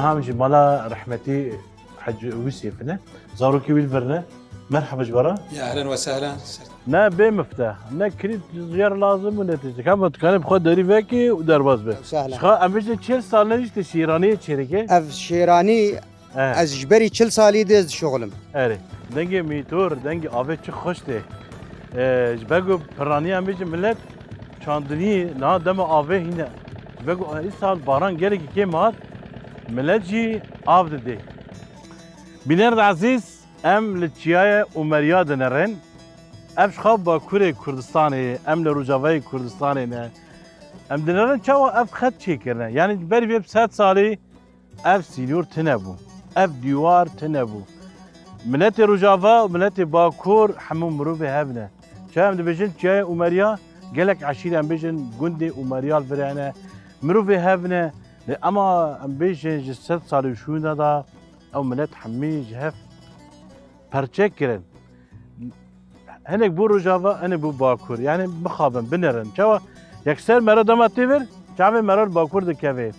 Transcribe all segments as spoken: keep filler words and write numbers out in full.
Ham jî mala rehmetî Hecî Wisêf ne. Zarokê wî li vir ne. Merhaba ji we re. Ya ehlen we sehlen. Ne bê mifte. Ne kilît yer lazim û ne tiştek. Hema dikane bi xwe derî vekê û derbas be. Sehlen. Ji xwe em bêjin çil sal ne jî te şêraniyê çêrike. Ev şêranî Eh. Ez ji berî çil salî dê ez dişuxilim. Erê. Dengê mîtor, dengê avê çi xweş tê. Eh, ji ber ku piraniya em bêjin milet çandinî niha dema avê hîne. Ji ber ku îsal baran gelekî kêm hat, milet jî av didê. Bînerên ezîz, em li Çiyayê Umeriya dinerin. Ev ji xwe Bakurê Kurdistanê, em li Rojavayê Kurdistanê ne. Em dinerin çawa ev xet çêkirine. Yanî ji berî vê bi sed salî ev sînor tune bû. Ev dîwar tune bû. Miletê Rojava û miletê Bakur hemû mirovê hev ne. Çawa em dibêjin Çiyayê Umeriya, gelek eşîr em bêjin gundê Umeriya li vir hene. Mirovê hev ne. Lê ema em bêjin ji sed salê û şûnde de ew milet hemî ji hev perçe kirin. Hinek bû Rojava, hinek bû Bakur. Yanî bixabin, binerin. Çawa yekser mero dema tê vir, çavê mero li Bakur dikeve.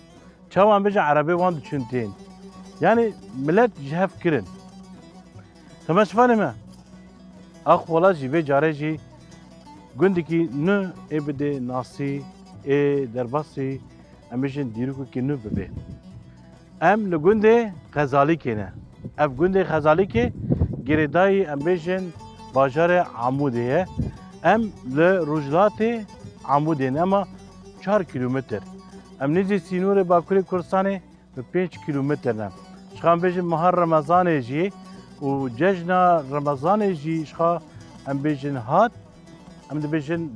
Çawa em bêjin erebê wan diçin tên. Yanî milet ji hev kirin. Temaşevanê me, ax wela jî vê carê jî gundikî nû ê bidê nasî, ê derbasî, em bêjin dîrokekî nû bibê. Em li gundê Xezalîkê ne. Ev gundê Xezalîkê girêdayî, em bêjin, bajarê Amûdê ye. Em li rojhilatê Amûdê ne, ema çar kîlometr. Em nêzî sînorê Bakurê Kurdistanê bi pênc kîlometr ne. Ji xwe em bêjin meha Remezanê jî û cejna Remezanê jî ji xwe em bêjin hat. Em dibêjin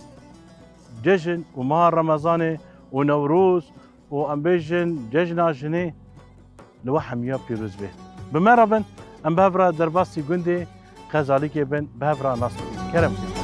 cejn û meha Remezanê û Newroz û em bêjin cejna jinê li we hemiya pîroz be. Bi me re bin, em bi hev re derbasî gundê Xezalîkê bin, bi hev re nas bikin. Kerem kin.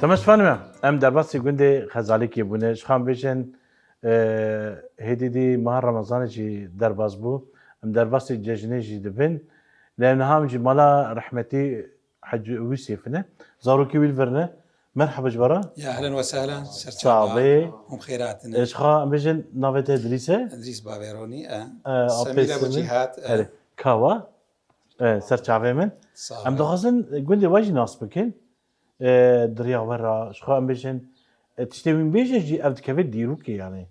Temaşevanê me, em derbasî gundê Xezalîkê bûne. Ji xwe em bêjin, e, hêdî dî meha Remezanê jî derbas bû. Em derbasî cejnê jî dibin. Lê em niha em jî mala rehmetî Hecî Wisêf ne. Zarokê wî li vir ne. Merhaba ji we re. Ya ehlen we sehlen. Ser çava. Çavê. Hûn xêr hatine. E, ji xwe em bêjin navê te Idrîs e? Idrîs Baveronî, e. E, Semîra apê Semî. Bû Cîhat, e. Erê. Kawa? E, ser çavê min. Sağ ol. Em dixwazin gundê we jî nas bikin. E, di riya we re, ji xwe em bêjin, e, tiştê wî bêje jî ev dikeve dîrokê, yanî.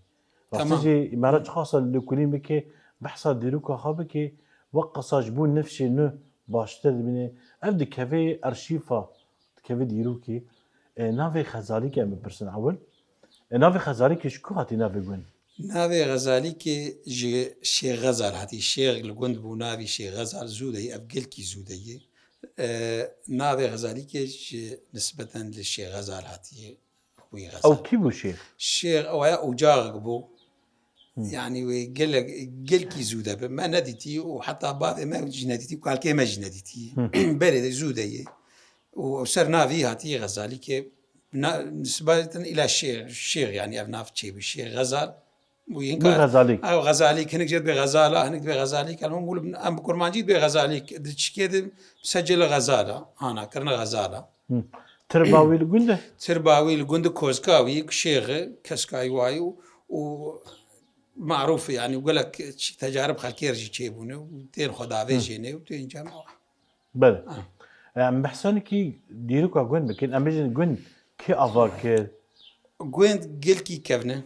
Rastî Tamam. Jî me re çiqasa lêkolîn bike, behsa dîroka xwe bike, wek qasa ji bo nifşê nû baştir dibîne. Ev dikeve erşîfa, dikeve dîrokê. E, navê Xezalîkê em bipirsin ewil. E, navê Xezalîkê ji ku hatî navê gund? Navê Xezalîkê ji Şêx Xezal hatî. Şêx li gund bû, navî Şêx Xezal zû de ye, ev gelkî zû de ye. E, navê Xezalîkê ji nisbeten li Şêx Xezal hatî. Wî Xezal. Ew kî bû şêx? Şêx ew ye, ocaxek bû. Hı. Yanî wê gelek, gelkî zû de bi. Me nedîtî û heta bavê me jî nedîtî, kalkê me jî nedîtî. Hı. Berê de zû de ye. Û ew ser navî hatî Xezalîkê na-, nisbeten îla şêx, şêx yanî ev nav çêbû. Şêx Xezal. Bû yîn Bû ka-, Xezalîk. Ew Xezalîk, hinek jê dibê Xezala, hinek dibê Xezalîk. Elmûm wilo em bi kurmancî dibê Xezalîk. Di çikê de secele Xezala. Ana, kirine Xezala. Hı. Tirba wî li gund e? Tirba wî li gund e, kozka wî, şêx e, keska wî wayî û, û marûf e, yanî gelek çi-, tecarib xelkê re jî çêbûne û tên xwe davê Hı. jêne û tên cem. Belê. Ha. Em behsanekî dîroka gund bikin, em bêjin gund kê ava kir? Gund gelkî kevn e.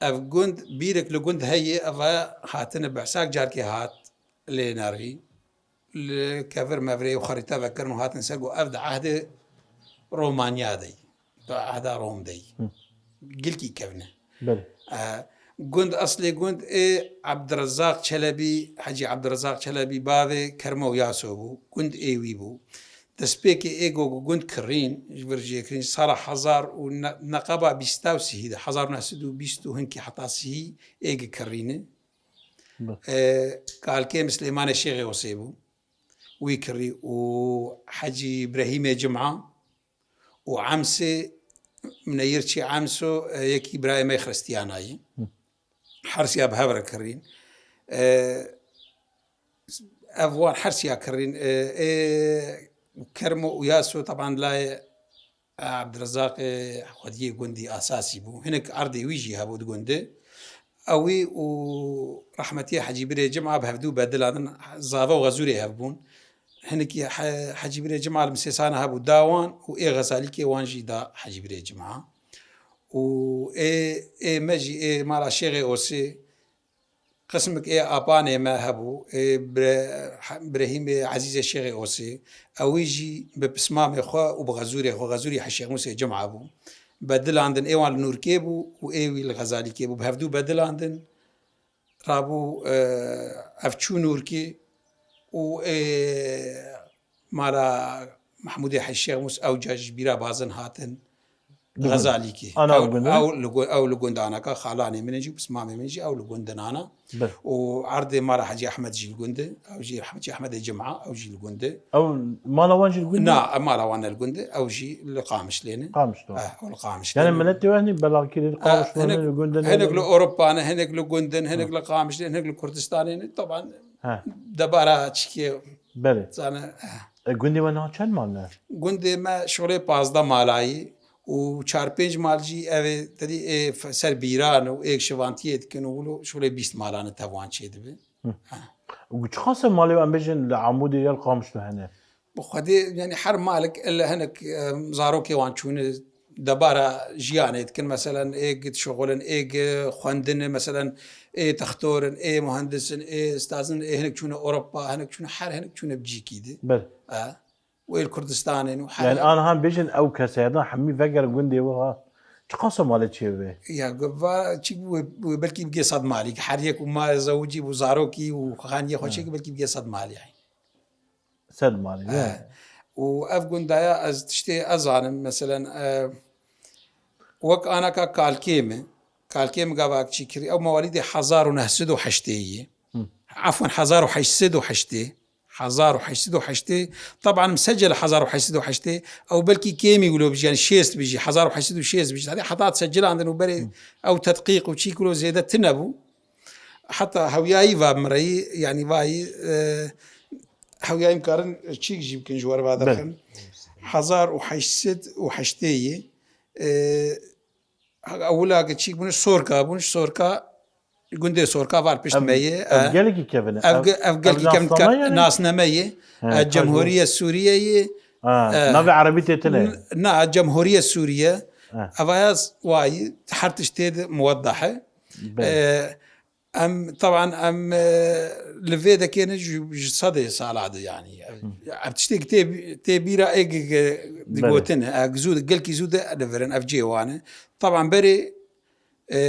Ev gund, bîrek li gund heye, ev hatine behsak carkê hat lê nerî. Li kevir mevirê û xerîte vekirin û hatin ser ku ev di ehdê Romanya de ye. Di ehda Rom de ye. Hı. Gilkî kevne. Belê. E, gund, eslê gund ê Ebdirezaq Çelebî, Hecî Ebdirezaq Çelebî bavê Kermo Yaso bû. Gund ê wî bû. Destpêkê ê go gund kirîn, ji vir jêkirîn sala hezar û ne-, neqeba bîsta û sihî de, hezar û neh sed û bîst û hinkî heta sihî ê gi kirîne. Bi. E, kalkê min Silêmanê Şêxê Osê bû. Wî kirî û Hecî Brehîmê Cima û Emsê Mineyirçî Emso, e, yekî birayê me Xristiyanayî. Hı. Hersiya bi hev re kirîn. E, ev wan hersiya kirîn. E, ê Kermo û Yaso, teban layê Ebdurezaqê xwediyê gundî asasî bû. Hinek erdê wî jî hebû di gundê. Ewî û rehmetiyê Hecî Birê Cima bi hevdû bedilandin, zave û xezûrê hev bûn. Hinekî He-, Hecî Birê Cima li Misêsana hebû da wan û ê Xezalîkê wan jî da Hecî Birê Cima. Û ê, ê me jî ê mala Şêxê Osê, qismik ê apanê me hebû, ê Bre-, He-, Brehîmê Ezîzê Şêxê Osê, ewî jî bi pismamê xwe û bi xezûrê xwe, xezûrî He Şêx Mûsê Cima bû. Bedilandin ê wan li Nûrkê bû û ê wî li Xezalîkê bû. Bi hevdû bedilandin, rabû, e, ev çû Nûrkê û, e, mala Mehmûdê Hecî Şêx Mûs ewca ji bîra bazin hatin Li gund. Xezalîkê. Ana Ew, gund e? Ew li gu-, ew li gund anaka, xalanê min jî, pismamê min jî, ew li gundin ana. Bil. Û erdê mala Hecî Ehmed jî li gund e. Ew jî Hecî Ehmedê Cima, ew jî li gund e. Ew mala wan jî li gund e? Na, mala wan ne li gund e. Ew jî li Qamişlê ne. Qamişlo. Eh, ew li Qamişlê ne. Yani millet diyor hani belakî li Eh, Qamişlo ne, hinek, li gund e, ne hinek li? Li Ewropa ne, hinek li gund in, hinek Hı. li Qamişlê, hinek li Kurdistanê ne. Taban He. debara çikê Belê. zane, eh. E, gundê we niha çend mal ne? Gundê me şolê pazdeh malayî û çar pênc mal jî ev ê, te dî ê f-, ser bîran û ê şivantiyê dikin û wilo şolê bîst malan e tev wan çêdibe. Hı. Ha. Û çiqas e malê em bêjin li Amûdê ya li Qamişlo hene? Bi xwedê, yani her malik il hinek, e, zarokê wan çûne debara jiyanê dikin. Meselen ê gi dişuxulin, ê gi xwendin, meselen ê textor in, ê muhendis in, ê ustaz in, ê hinek çûne Ewropa, hinek çûne her hinek çûne bi cîkî de. Bil. E, û ê li Kurdistanê û her Yani aniha bêjin ew kesayetna hemî veger gundê we ha. Çiqas e malê çê bibe? Ya, va, çi wê, wê belkî bigê sed malî. Her yek û ma zewicî bû zarokî û xaniyê xwe Ha. çêkî belkî bigê sed malî. Sed malî, Eh, ne? Û ev gundaya ez tiştê ez zanim, meselen, eh, wek anaka kalkê min, kalkê min gava çî kirî, ew mewalîdê hezar û neh sed û heştê ye. Hı. Efwen, hezar û heşt sed û heştê. Hezar û heşt sed û heştê. Teban, misecel hezar û heşt sed û heştê. Ew belkî kêmî wilo bijî, yani şêst bijî, hezar û heşt sed û şêst bijî. Heta, heta tsejilandin û berê Hı. ew tedqîq û çîk wilo zêde tune bû. Heta hewiyayî va mireyî, yanî vayî, e, hewiyayî em karin çîk jî bikin ji we re Belê. vadixin. Hezar û heşt sed û heştê yê, e, ewila ke çîk bûn, Sorka bûn, Sorka, gundê Sorka var pişt Em, me yê, ev e. gelekî kevin e. Ev Ev, ge-, ev ev gelkî kevin nasname ka-, yani? nasname yê. He, E, ka Cemhuriye Suriye yê. Ha, E, navê erebî tê tine. n-, na, Cemhuriye Suriye. He. Evaya z-, wayî her tişt tê de muweddah e. Belê. E, Em, teban em, e, li vê dekê ne ji, ji sedê sala de, yanî. Hı. Ev tiştê tê, tê bîra ê gi, gi, Belê. digotin, e, zû, gelkî zû de divirin, ev cihê wan e. Teban berê, e,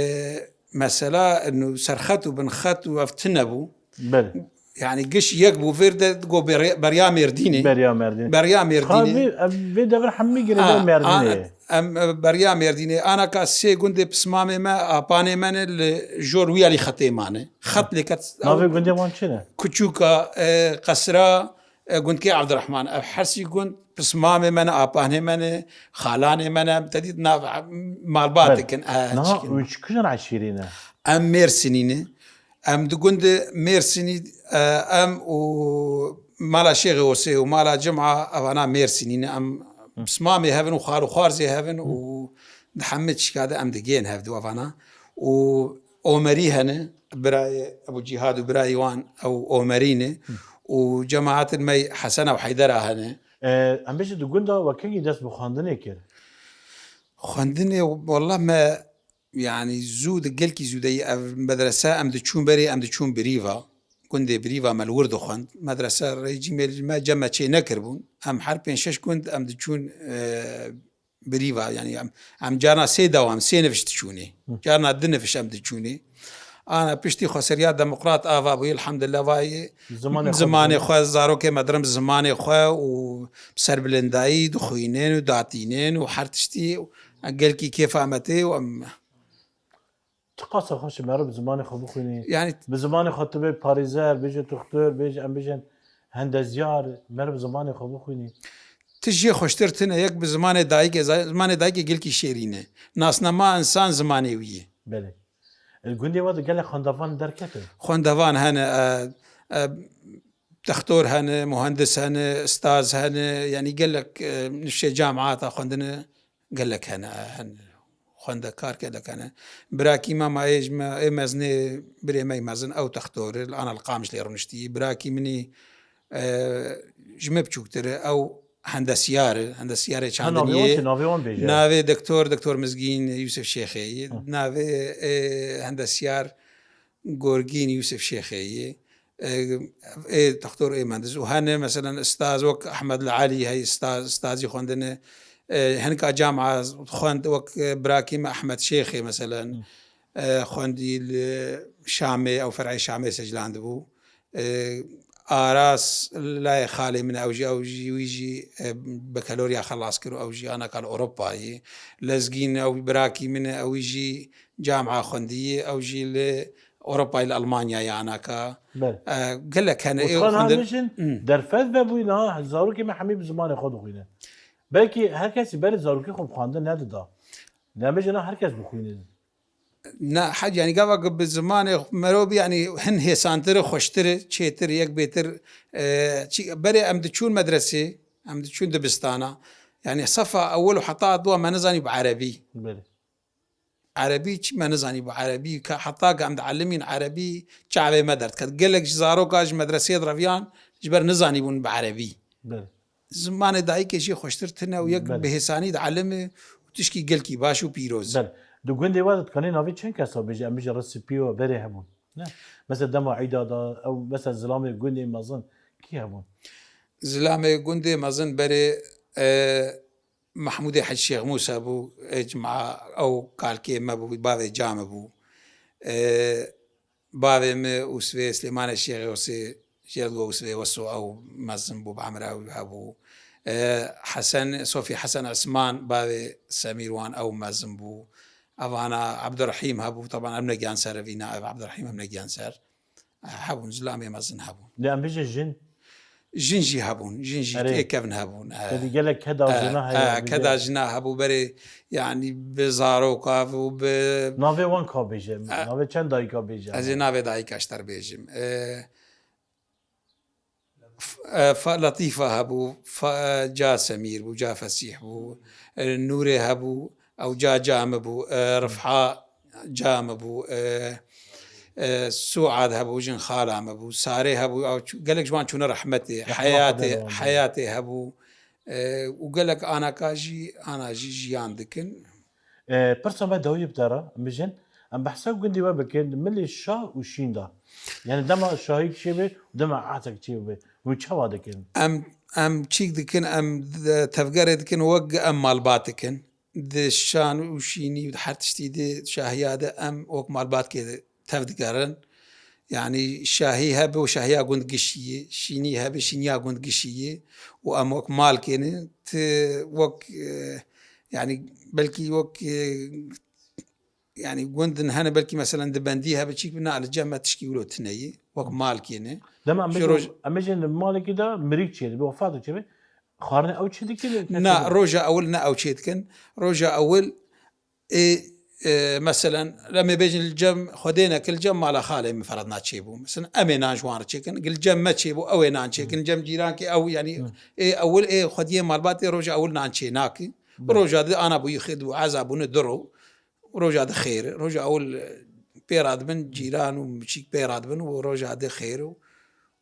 mesela, nu serxet û binxet û ev tine bû. Belê. Yanî giş yek bû, vêr de go beriya, beriya Mêrdînê. Beriya Mêrdînê. Beriya Mêrdînê. Ha, vê, ev, vê devir hemî girêdayî Ha, Mêrdînê a-, ye. Em, e, beriya Mêrdînê. Anaka sê gundê pismamê me, apanê me ne li jor wî alî xetê mane. Xet lê ket. Navê gundê wan çi ne? Kuçûka, e, Qesra, e, gundkê Evdirehman. Ev hersî gund pismamê me ne, apanê me ne, xalanê me ne. Em te dît nav, malbat Belê. dikin. E, Niha çikin. Wî çi kijan eşîrî ne? Em Mêrsînî ne. Em di gundê Mêrsînî, e, em û mala Şêxê Osê û mala Cima, evana Mêrsînî ne. Em Hı. pismamê hevin û xar û xwarzê hevin Hı. û di hemî çîka de em digên hevdu evana. Û Omerî hene, birayê Ebû Cîhad û birayê wan ew Omerî ne. Hı. Û cemaetin me Hesena û Heydera hene. E, em bêjin di gunda we kengî dest bi xwendinê kir? Xwendinê, wallah me, yanî zû de, gelkî zû de yî ev medrese em diçûn berê, em diçûn Birîva. Gundê Birîva me li wir dixwend. Medrese rejîmê me cem me çê nekiribûn. Em her pênc şeş gund em diçûn, e, Birîva. Yanî em, em carna sê dewa em, sê niviş diçûnê. Hı. Carna du niviş em diçûnê. Ana piştî xweseriya demokrat ava bûye, elhamdulillah, vayê Zimanê xwe zimanê dixwînin. xwe, zarokê me dirin bi zimanê xwe û bi serbilindayî dixwînin û datînin û her tiştî gelkî kêfa me tê û em Çiqasa xweş e meriv bi zimanê xwe bixwînî. Yani bi zimanê xwe tu bê parêzer, bêje tuxtor, bêje, em bêjin hendezyar, meriv bi zimanê xwe bixwînî. Tişt jê xweştir tune, yek bi zimanê dayikê, za-, zimanê dayikê gelkî şêrîn e. Nasnama însan zimanê wî ye. Belê. Li gundê we de gelek xwendevan derketin? Xwendevan hene, e, e, dextor hene, muhendis hene, staz hene, yanî gelek, e, niştê camiata xwendine, gelek hene, hene. Xwendekar gelek hene. Birakî me, ma ê ji me, ê mezinê, birê me yê mezin, ew dextor e, li ana li Qamişlê rûniştî. Birakî min î, e, ji me biçûktir e, ew hendesyar e, hendesyarê çandiniyê. Ha, navê wan çi? Navê wan bêje. Navê doktor, doktor Mizgîn Yûsif Şêxê ye. Ha. Navê, e, hendesyar Gorgîn Yûsif Şêxê ye. E, ê doktor, ê muhendis. Û hene, meselen, staz wek Ehmed li Elî hey, staz, stazî xwendine. E, hinika camia xwend wek, e, birakî me Ehmed Şêxê, meselen. Hı. E, xwendî li Şamê, ew fer'ê Şamê seclandibû. E, Aras layê xalê min e, ew jî, ew jî, wî jî, e, bekalorya xelas kir û ew jî anaka li Ewropayê. Lezgîn, ew birakî min e, ew jî camia xwendiyê, ew jî li Ewropayê, li Almanyayê anaka. Belê. E, gelek hene. Û ê xwendin, hemî jin, hmm, derfet vebûyî, niha zarokê me hemî bi zimanê xwe dixwîne. Belkî her kesî berê zarokê xwe bi xwendin nedida. Lê em bêjin niha her kes bixwîne. Na, hec, yanî gava ku bi zimanê xwe merov bî, yanî hin hêsantir e, xweştir e, çêtir, yek bêtir, e, çi, berê em diçûn medresê, em diçûn dibistana. Yanî sefa ewil û heta dua me nizanî bi erebî. Belê. Erebî çi me nizanî bi erebî, ka heta ku em dielimîn erebî çavê me derdiket. Gelek ji zaroka ji medreseyê direviyan ji ber nizanîbûn bi erebî. Belê. Zimanê dayikê jî xweştir tune û yek, belê, bi hêsanî dielime û tişkî gelkî baş û pîroz. Belê. Di gundê we de dikanê navê çend kesa bêje, em bêjin rê spî û berê hebûn? Ne? Mesela dema îda de, ew mesela zilamê gundê mezin kî hebûn? Zilamê gundê mezin berê, e, Mehmûdê Hec Şêxmûs hebû, e, cima ew kalkê me bû, bavê ca me bû. E, Bavê min Ûsvê Silêmanê Şêxê Wesê, jê re digo Ûsvê Weso, ew mezin bû, bi emra wî hebû. E, Hesen, Sofî Hesen Esman, bavê Semîr wan, ew mezin bû. Evana Ebdurehîm hebû, teban em negihan ser evîna, ev Ebdurehîm em negihan ser. E, hebûn, zilamê mezin hebûn. Lê em bêjin jin? Jin jî hebûn, jin jî, erê, tê kevin hebûn. E, te dî gelek keda, e, jina heye, e, bêje. Keda jina hebû berê, yanî bi zaroka û bi... Navê wan ka bêje, e, navê çend dayika bêje? Ez ê navê dayika ji te re bêjim. E, F-, e, Fa-, Letîfa hebû, Fa-, e, ca Semîr bû, ca Fesîh bû, e, Nûrê hebû, ew ca, ca min bû, e, Rifha ca min bû, e, e, Suad hebû, jin xala min bû, Sarê hebû, ew çû-, gelek ji wan çûne rehmetê, rehma Heyatê, Xwedê li wan bû. Heyatê hebû, e, û gelek anaka jî, ana jî jiyan dikin. E, pirsa me dawî bi te re, em bijin, em behsa gundê we bikin, milê şah û şîn de. Yani dema şahî çêbû û dema ehtek çêbû. Hûn çawa dikin? Em, em çîk dikin, em de-, tevgerê dikin, wek em malbat dikin. Di şan û şînî û di her tiştî di şahiya de em wek malbatkê tev digerin. Yanî şahî hebe û şahiya gund gişî ye, şînî hebe şîniya gund gişî ye û em wek malkê ne, ti wek, e, yanî belkî wek, e, yanî gundin hene, belkî meselen di bendî hebe çîk bi, na, li cem me tişkî wilo tune ye, wek malkê ne. Dema em Ji bêjin, roj- em bêjin li malekî de mirîk çêdibe, wefat çêbe, xwarinê ew çê dikin? Na, roja ewil ne ew çê dikin. Roja ewil ê, e, meselen, em ê bêjin li cem Xwedê neke, li cem mala xalê min feradna çêbû. Meselen, em ê nan ji wan re çêkin. Li cem me çêbû, ew ê nan çêkin. Li cem cîrankê ew, yanî, hı, ê ewil, ê xwediyê malbatê roja ewil nan çê nake. Belê. Roja di ana bûyî xêr û eza bûne du ro. Roja di xêr. Roja ewil, e, pê radibin, cîran û miçîk pê radibin û roja di xêr û û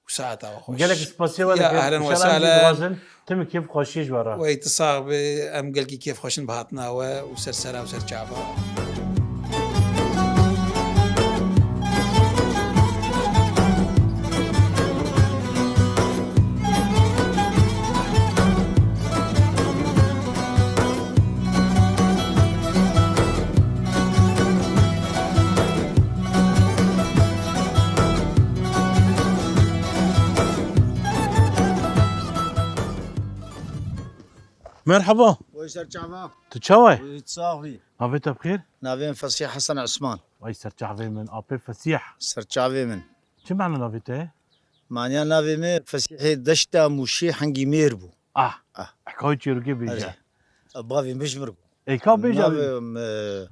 saeta we xweş. Gelek spasiya we dikim. Ya, ehlen we sehlen. Dixwazin tim kêf xweşiyê ji we re. Wey, tu sax be, em gelkî kêf xweşin bi hatina we û ser sera û ser çava. Merhaba. Oy serçava. Tu çawa yî? Oy sax bî. Navê te bi xêr? Navê min Fesîh Hesen Osman. Vay serçavê min, apê Fesîh. Serçavê min. Çi mane navê te ye? Maniya navê min Fesîhê Deşta Mûşê Hengî Mêr bû. Ah, ah. Hikayê çêrokê bêje. Erê. Bavê min ji mir bû. Ê, ka bêje. Navê min, e,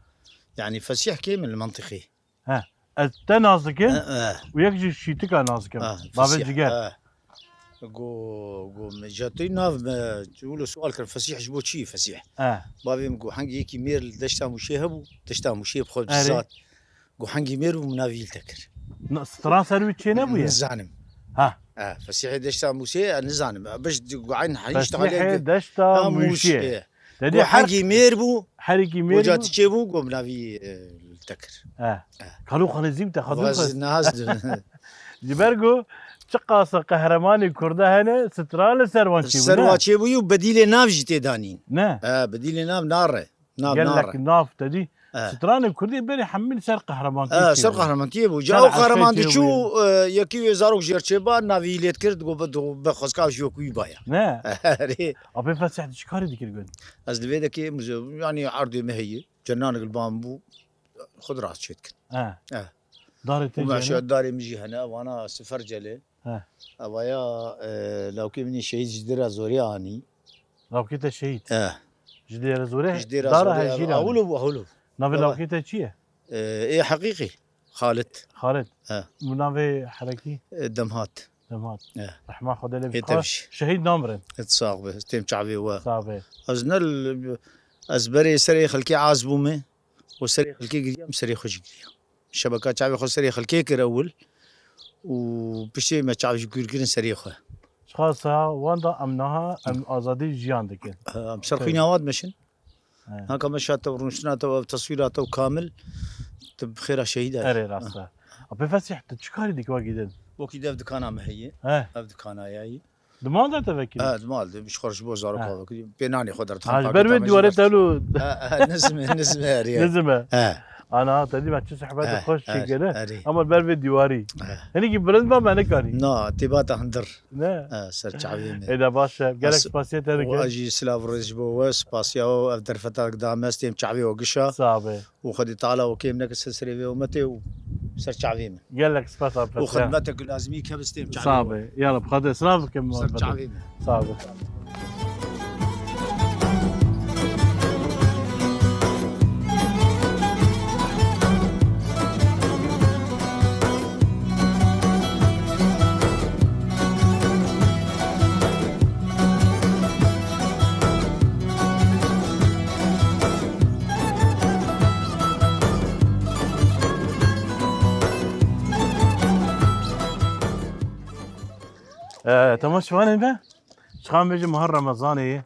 yanî Fesîh kê min li mentiqê. He. Ez te nas dikim. He, he. Û yek jî şîtika nas dikim. Ha, Bavê Fesîh, ciger. He. Go, go, me, ji tu nav me, wilo sual kirin, Fesîh ji bo çi Fesîh? He. Bavê min got, hengî yekî mêr li Deşta Mûşê hebû, Deşta Mûşê bi xwe Erê. Zat. Got, hengî mêr bû, min navî li te kir. Na, stran ser wî çê nebûye? Nizanim. Ha. He, Fesîhê Deşta Mûşê, e, nizanim. Biş, got, eyn, hiç Fesîhê Deşta Ha, Mûşê. Mûşê. Te dî Got, her hengî mêr bû, herekî mêr got, bû. Ca tu çê bû, got, min navî, e, li te kir. He. He. Kalo xalê zî bi te xwe Vaz dixwest. naz Ji ber ku çiqasa qehremanê Kurda hene, stran li ser wan çêbû, Ser ne? wa çêbûyî û bedîlê nav jî tê danîn. Ne. He, bedîlê nav nare. Nav Gelek nare. nav te dî. He. Stranê Kurdî berê hemî li ser qehremantiyê He, ser çêbû. qehremantiyê bû. Ser Ca ew eşqê qehreman çêbû. diçû, e, yekî wê zarok jêr çêba, navî lê dikir, digo be, digo be xwezka ji wekî wî baya. Ne. Erê. Apê Fesîh çi karî dikir gund? Ez li vê dekê mize-, yanî erdê me heye. Cenanik li ba min bû, xwe di rast çê dikin. He. He. Darê te Û jî hene? meşe darê min jî hene, vana sifer celê. He. Evaya, e, lawkê min ê şehîd ji dêra zorê anî. Lawkê te şehîd? He. Ji dêra zorê? Ji dêra Dara zorê, hejîr ev, anî. Ahûl û, ahûl û. Navê Ewa. lawkê te çi ye? E, ê heqîqî. Xalid. Xalid. He. Û navê herekî? E, Demhat. Demhat. He. Rehma Xwedê lê Ê bikwe. tevşî. Şehîd namirin. Et sax be, têm çavê we. Sax be. Ez ne l-, ez berê serê xelkê az bûme. Û serê xelkê giriyam, serê xwe jî giriyam. Şebeka çavê xwe serê xelkê kir ewil û piştê me çav jî kûr kirin serê xwe. Çiqasa wenda em niha em azadî jiyan dikin. Em ser Okey. xwîna wan dimeşin. He. Haka me şa te rûniştina te ev teswîra te kamil, tu bi xêra şehîd e. Erê rast e. Apê Fesîh, tu çi karî dikî wekî din? Wekî dev dikana me heye. He. Ev dikana ye. Di mal de te vekirî? He, di mal de, ji xwe ji bo zarok Ha. vekirî. Pê nanê xwe der Ha, ji ber wê dîwarê te lo. He, he, nizme, nizme, erê. Nizme. He. Ana, te dî me çi sohbet He, xweş he, çêkene. erê. Ama ber vê dîwarî. He. Hinekî bilind ba me nikarî. Na, tê ba te hundir. Ne? He, ser çavê me. Ê de baş e. Gelek spasiye te dikim. Wa jî silav rêz ji bo we, spasiya we, ev derfeta da me, stêm çavê we gişa. Sax be. û Xwedê Teala we kêm neke ser serê vê umetê û ser çavê min. Gelek spas, Û Alper. xidmetek lazimî ke bi stêm çavê Sağ we. be. Yala, bi Xwedê silav bikim, Ser Alper. çavê min. Sağ be. Ee, temaşevanê me, çiqan bêje meha Remezanê ye,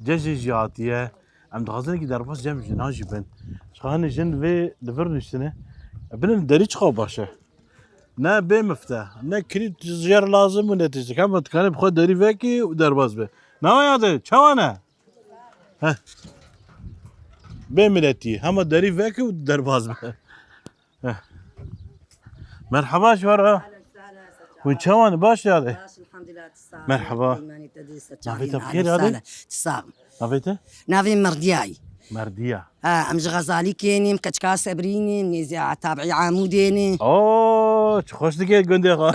cejê jî hatiye. Em dixwazin ki derbas cem jinan jî bin. Çiqan jin vê li vir niştine. Binin derî çiqa baş e. Ne bê mifte, ne kilît jêr lazim û ne tiştek. Hema dikane bi xwe derî vekî û derbas be. Nawa ya de, çawa ne? Heh. Bê miletî, hema derî vekî û derbas be. Heh. Merhaba ji we re. Hûn çawan, baş ya de? Baş, elhamdülillah, tu sağ ol. Merhaba. Navê te bi xêr ya de? Sağ ol. Navê te? Navê Merdiyayî. Merdiya. Ha, em ji Xezalî kênîm, keçika Sebrînî, nêzî Tabî Amûdênî. Oo, çi xweş dike gundê xwe.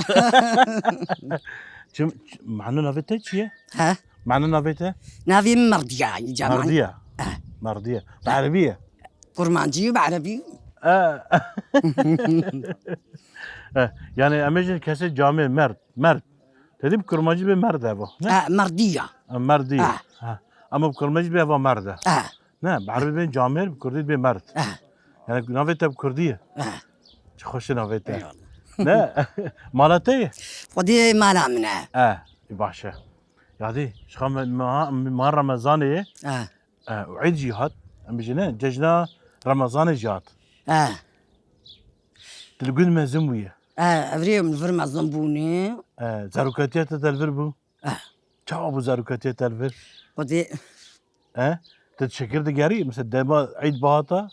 Çi, çi, mano navê te çi ye? He? Mano navê te? Navê min Merdiyayî, Cemal. Merdiya. He. Merdiya. Bi erebî ye? Kurmancî û bi erebî. E. E, yani em ê jin kesê camê merd, merd. Te dî bi kurmancî bê merd e bu, ne? E, merdiya. E, merdiya. E. Ha. Ama bi kurmancî bê eva merd e. E. Ne, bi erebî bên camêr, bi kurdî bê merd. E. Yani navê te bi kurdî ye. E. Çi xweş e navê te. Eyvallah. Ne? Mala te ye? Xwedê mala min e. E, baş e. Yadî, şixa me, meha, meha Remezanê ye. E. E, û Eid jî hat, em bijîne, cejna Remezanê jî hat. E. Tu li gund mezin bûye. E, evrê min vir mezin bûne. E, zarokatiya te te li vir bû? E. Çawa bû zarokatiya te li vir? Xwedê. E? Tu şekir digerî? Mesela dema Eid bihata?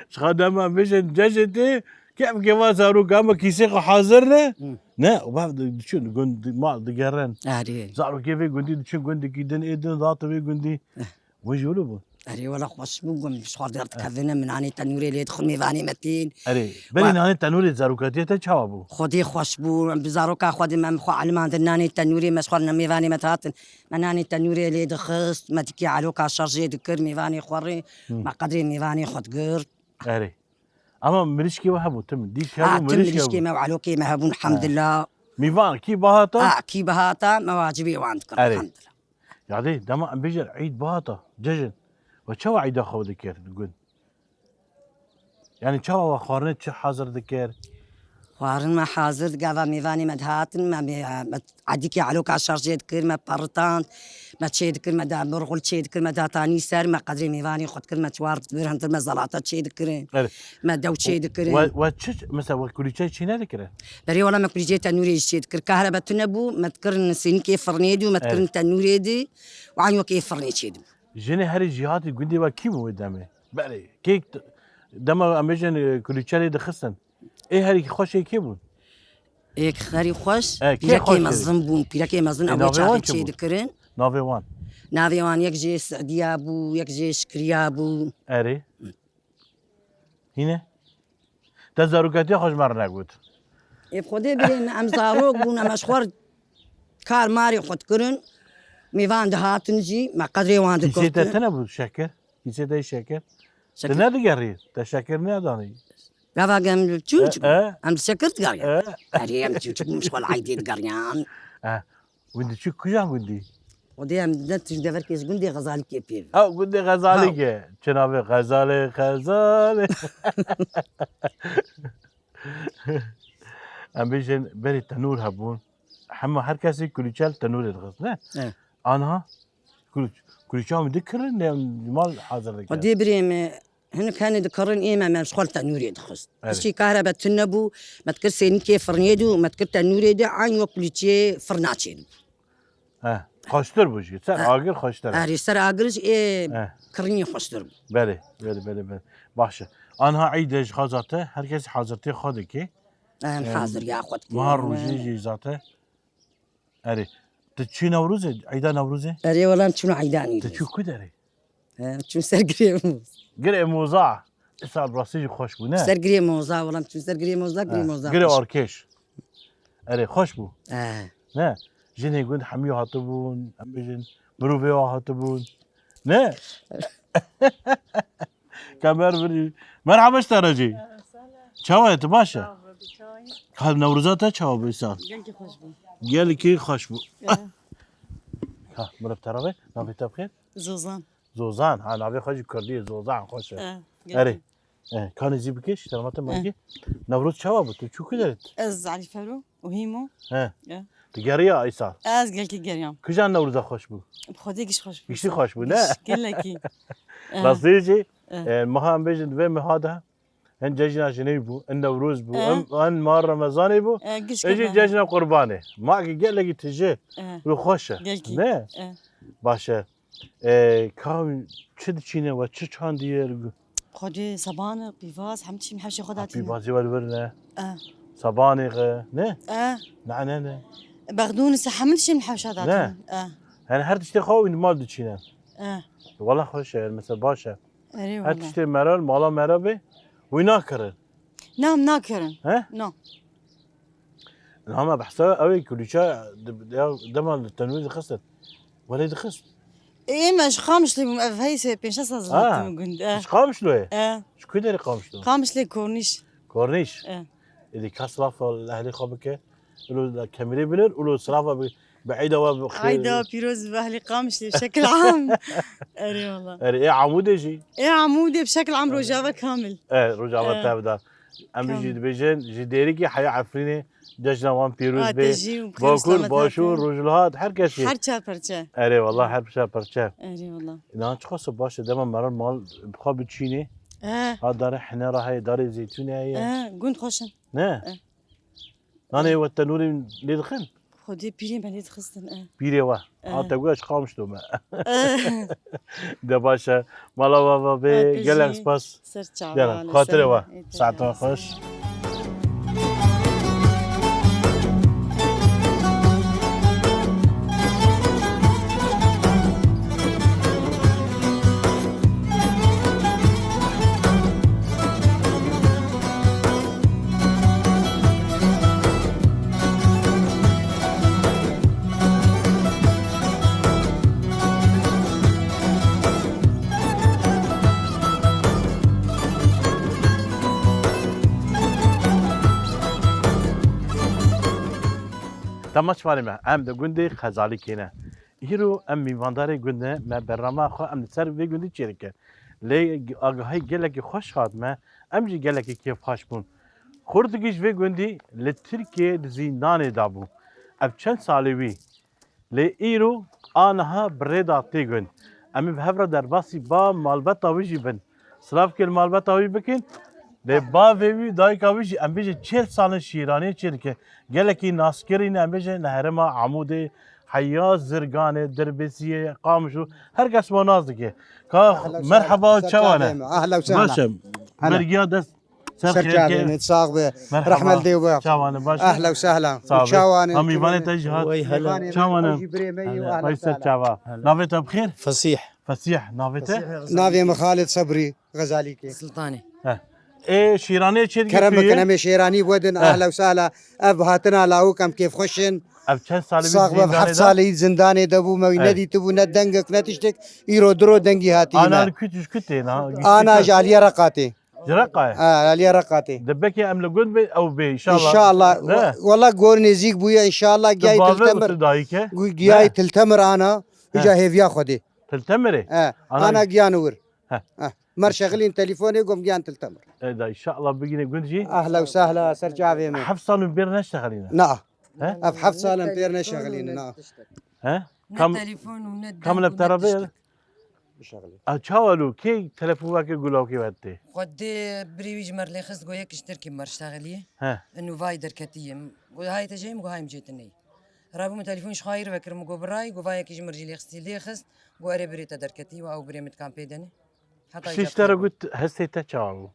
Çiqa dema em bijin cejê tê, Kevkê va zaroka me kîsê xwe hazir ne? Hı. Ne, û bav di-, diçin gund, mal digerin. Erê. Zarokê vê gundî diçin gundikî din, ê din zat vê gundî. Eh. Wê jî wilo bû. Erê, wela xweş bû, gum ji xwe derdikevine, min nanê tenûrê lê dixin, mêvanê me tên. Erê, berê Wa- nanê tenûrê zarokatiye te çawa bû? Xwedê xweş bû, em bi zaroka xwe de me xwe elimandin nanê tenûrê, me ji xwe ne mêvanê me dihatin. Me nanê tenûrê lê dixist, me dikê eloka şerjê dikir, mêvanê xwe rê, Hı. me qedrê mêvanê xwe digirt. Erê. Ama mirişkê we hebû, tim dî Ha, hebû, tim mirişkê mirişkê hebû. me û elokê me hebûn, Ha. elhamdulillah. Mîvan kî bihata? Ha, kî bihata, me wacibê wan dikir, Erê. elhamdulillah. Ya dê, dema em bêjin Eîd bihata, cejin. We çawa Eîda xwe dikir li gund? Yani çawa we xwarinê çi hazir dikir? Xwarin me hazir dikir, gava mêvanê me dihatin, me, me, me edîkê eloka şarjê dikir, me perritand, me çê dikir, me da mirxul çê dikir, me datanî ser, me qedrê mêvanê xwe dikir, me çwar vir hundir me zelata çê dikirin. Evet. Me dew çê dikirin. We, we çi, mesela we kulîçe çî nedikirin? Berê wela me kulîçeyê tenûrê jî çê dikir. Kahrebe tune bû, me dikirin sênikê firnê dû, me dikirin Evet. tenûrê dî, û an wek ê firnê çê dibû. Jinê herî jêhatî gundê we kî bû wê demê? Berê, kêk t-, dema em bêjin, e, kulîçe lê dixistin. Ê herî xweş ê kê bûn? Ê herî xweş, E, kê pîrekê xweş mezin bûn, pîrekê mezin Ê, ew ê navê çavê wan çi çê bû? dikirin. Navê wan? Navê wan yek jê Sediya bû, yek jê Şikriya bû. Erê. Hîne? Te zarokatiya xwe ji me re negot. Ê bi Xwedê birê me, em zarok bûn, em ji xwe re kar marê xwe dikirin. Mêvan dihatin jî, me qedrê wan Kîsê te dikirin. tune bû şekir? Kîsê te şekir? Şekir. Te nedigerî? Te şekir nedanî? Gava gem çûçik. E, e. Em şekir digerî. E. Erê, em çûçik bûn, ji xwe li Eydê digeriyan. E. Gundî çi, kuja gundî? Xwedê em ne tişt deverkê ji gundê Xezalikê pê ve. Ew gundê Xezalikê. Çi navê? Xezalê, Xezalê. Em bêjin berê tenûr hebûn. Hema her kesê kulîçe li tenûrê dixist, ne? Evet. Anha kulîç-, kulîça min dikirin, ne mal hazir dikirin. Xwedê birê me, hinek hene dikirin, ê me, me ji xwe li tenûrê dixist. Evet. Piştî kahrebe tune bû, me dikir sênikê firnê dû, me dikir tenûrê dî, eyn wek kulîçê firna çê dibû. He, xweştir bû jî. Ser He. agir xweştir e. Erê, ser agir jî ê He. kirinî xweştir bû. Belê, belê, belê, belê. Baş e. Anha Eîd e ji xaza te, her kes hazirtê xwe dike. Em Em, hazir ya xwe dike. Meha rojê jî zaten. Erê. Tu çû Newrozê, Eîda Newrozê? Erê, wela em çûn Eîda Newrozê. Tu çû ku derê? He, çûn ser girê Moza. Girê Moza. Îsal rastî jî xweş bû, ne? Ser girê Moza, wela em çûn ser girê Moza, girê He, Moza girê xweş. Arkeş. Erê, xweş bû. He. Ne? Jinê gund hemî hatibûn, em bêjin, mirovê wa hatibûn. Ne? Kemer birî. Merhaba ji te re jî. Çawa ye, tu baş e? Ka Newroza te çawa bû îsal? Gelkî xweş bû. Gelkî xweş bû. Ya. Ka, mirov te re be, navê te bixêr? Zozan. Zozan, ha, navê xwe jî kurdî ye, Zozan, xweş e. Eh, Erê. gelkî. Eh, kanê zî bike, ji te re ma te Eh. mergê. Newroz çawa bû? Tu çû ku derê? Ez, Elî Fero û Hîmo. He. Eh. Tu geriya îsal? Ez gelkî geriyam. Kija Newroza xweş bû? Bi Xwedê giş xweş bû. Giştî xweş bû, ne? Giş, gelekî. Eh. Rastî jî, Eh. eh, meha em bêjin, di vê meha de hin cejna jinê bû, hin Newroz bû, Eh. hin, hin mah Remezanê bû, Eh, giş hin jî kevin. cejna Qurbanê. Ma ki gelekî tije Eh. û xweş e. Gelkî. Ne? Eh. Baş e. E, ka çi diçîne we, çi çandiye? Xwedê, sabanê, pîvaz, hemî tişt min hewşê xwe Ha, datîne. Pîvazê we li vir ne? E. Sabanê xwe, ne? E. Ne, ne, ne. Bexdûnî se hemî tişt min hewşa datîne. Ne? E. Yani her tiştê xwe wî mal diçîne. E. Wala xweş e, yani mesela baş e. Erê Her wala. tiştê mera, mala mera bê, wî nakirin. Na, em nakirin. He? Na. Niha me behsa ew ê kulîça di-, ya dema li tenûrê dixistin. Welê dixist. Ê, me ji Qamişlê bûm, ev hey sê pênc şeş sal Ha, zilatim gund. Eh. Ji Qamişlo ye? Eh. Ji ku derê Qamişlo? Qamişlê Kornîş. Kornîş? Eh. Êdî ka silafa li ehlê xwe bike. Ilo li kemerê binir, ilo silafa bi, bi eyda we bi xêr. Eyda pîroz bi ehlê Qamişlê, bi şekil am. Erê wala. Erê, ê Amûdê jî? Ê Amûdê bi şekil am Erê. Rojava kamil. E, Rojava Eh. tev da. Em Tamam. jî dibêjin, ji Dêrikê heya Efrînê cejna wan pîroz Ha, bê. te jî û bi xêr Bakur, selamet Başûr, hatin. Rojhilat, her kesî. Her çar perçe. Erê, wallah, her çar perçe. Erê, wallah. Înan çiqas baş e, dema mera mal bi xwe biçînê. Eh. Ha, darê hinera heye, darê zeytûnê heye. Eh, gund xweş in. Ne? Eh. Nanê we tenûrê lê dixin? Xwedê pîrê me lê dixistin, eh. Pîrê we. Eh. Ha, te got ez Qamişlo me. Eh. De baş e. Mala we ve bê, Te gelek jî spas. Ser çava, Gelek. li Xatirê ser we. Ê, te Saetan jî. xweş. Temaşevanê me, em di gundê Xezalikê ne. Îro em mîvandarê gund ne, me berama xwe em li ser vê gundî çêdike. Lê agahî gelekî xweş hat me, em jî gelekî kêfxweş bûn. Xortikî ji vê gundî li Tirkiyê di zîndanê de bû. Ev çend salê wî. Lê îro aniha bi rê de tê gund. Em ê bi hev re derbasî ba malbeta wî jî bin. Silav kir malbeta wî bikin. Lê bavê wî, dayika wî jî, em bêjin çêl sal in Şîraniyê çêdike. Gelekî naskirî ne, em bêjin li herêma Amûdê, heya Zirganê, Dirbêsiyê, Qamişlo, her kes wan nas dike. Ka Ahla û sahla. Merhaba, ser çawa ne? Çavê me. Ahla û sahla. Baş e. Hele. Bergiya dest. Ser Ser xêr çavê ke. Me, sax be. Merhaba. Rehmel dê we. Çawa ne, baş e? Ahla û sahla. Sax be. Çawa ne? Ha, mîvanê te jî hat. Wey, hele. Çawa ne? Ew jî birê me yî û Hele. Ahla û sahla. Baş ser çava. Hele. Navê te bi xêr? Fesîh. Fesîh, navê te? Navê me Xalid Sebrî, Xezalîkê. Sultanê. He. Ê, Şîranê çê dike Kerem tu bikin, yê? Em ê Şêranî wedin, He. Ahla û sahla. Ev hatina lawik em kêfxweş in. Ev çend salî Sax be, zîndanê heft de? Salî zîndanê de bû, me wî He. nedîtibû, ne dengek, ne tiştek. Îro diro dengî hatî Ana me. Li ku, ji ku tê, na? Ana ji Aliyê Reqatê. Ji Reqayê? Ha, Aliyê Reqatê. De belkî em li gund bê, ew bê, inşallah. İnşallah. Ne? Wala gor nêzîk bûye, inşallah. Tu giyayê bavê û Tiltemir. Tu dayîke? Gu-, giyayê Ne? Tiltemir ana. He. Uca hêviya Xwedê. Tiltemirê? He. Ana Ana giyan wir. He. He. Mer şexilîn telefonê gom giyan Tiltemir. E, da inşallah bigîne gund jî. Ahla û sahla ser çavê me. Heft sal in bêr neştexilîne? Na. He? Ev heft sal in pêr neşexilîne, na. He? Ne Kam-, telefon û ne kam deng û ne terabe? Tiştek. Bişexilî. A, çawa lo? Kê telefon veke gulawkê ve tê? Xwedê birê wî ji me lê xist, got yek ji Tirkî me ştexilî. He. Inu vay derketî yê. Got hayê te jê yê, min got hayê min jê tune yê. Rabû min telefon ji xwe yê re vekirim, min got birayê, got vayekî ji min jî lê xistî, lê xist, got erê birê te derketî, we ew birê min dikan pê denê. Heta Piştî îca ji te re pê got hestê te çawa bû?